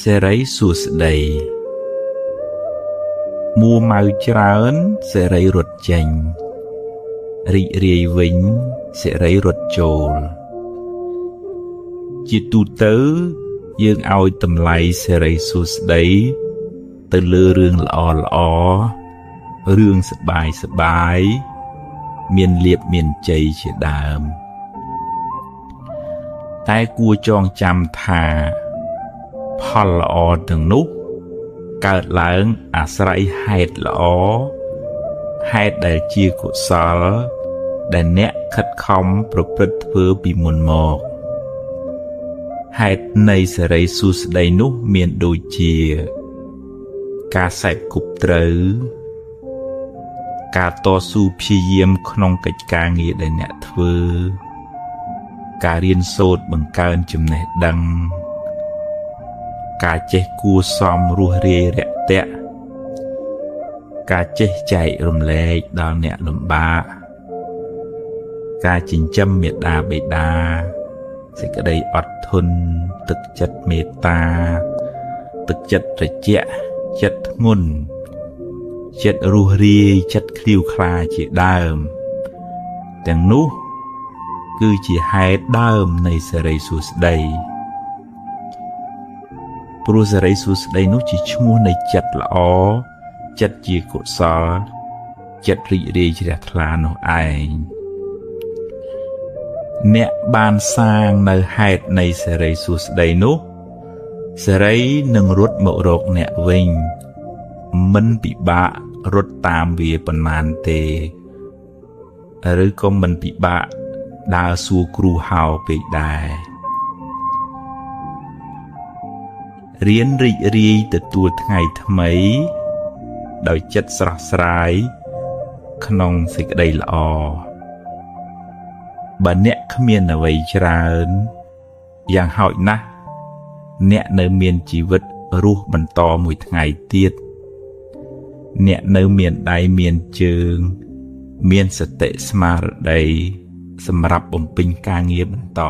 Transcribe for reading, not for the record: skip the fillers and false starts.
សិរីសួស្តីមួម៉ៅច្រើនសិរីរត់ចេញរីករាយវិញសិរីរត់ចូលជាទូទៅយើងឲ្យតម្លៃសិរីសួស្តីទៅលើរឿងល្អល្អរឿងសប្បាយសប្បាយមានលាភមានជ័យជាដើមតែគួរចងចាំថាផលល្អទាំងនោះកើតឡើងអាស្រ័យហេតុល្អហេតុដែលជាកុសលដែលអ្នកខិតខំប្រព្រឹត្តធ្វើពីមុនមកហេតុនៃសិរីសួស្តីនោះមានដូចជាការសេពគប់ត្រូវការតស៊ូព្យាយាមក្នុងកិច្ចការងារដែលអ្នកធ្វើការរៀនសូត្របង្កើនចំណេះដឹងការចេះគួសមរស់រាយរាក់ទាក់ការចេះចែករំលែកដល់អ្នកលំបាកការចិញ្ចឹមមេដាបេដាសេចក្តីអត់ធន់ទឹកចិត្តមេត្តាទឹកចិត្តត្រជាក់ចិត្តធ្ងន់ចិត្តរស់រាយចិត្តឃ្លាវខ្លាជាដើមទាំងនោះគឺជាហេតុដើមនៃសិរីសួស្តីព្រោះសិរីសួស្តីនោះជាឈ្មោះនៃចិត្តល្អចិត្តជាកុសលចិត្តរីករាយជ្រះថ្លានោះឯងអ្នកបានសាងនៅហេតុនៃសិរីសួស្តីនោះសិរីនឹងរត់មករកអ្នកវិញមិនពិបាករត់តាមវាប៉ុន្មានទេឬក៏មិនពិបាកដើរសួរគ្រូហៅពេកដែររៀនរីករាយទទួលថ្ងៃថ្មីដោយចិត្តស្រស់ស្រាយក្នុងសេចក្តីល្អបើអ្នកគ្មានអ្វីច្រើនយ៉ាងហោចណាស់អ្នកនៅមានជីវិតរស់បន្តមួយថ្ងៃទៀតអ្នកនៅមានដៃមានជើងមានសតិស្មារតីសម្រាប់បំពេញការងារបន្ត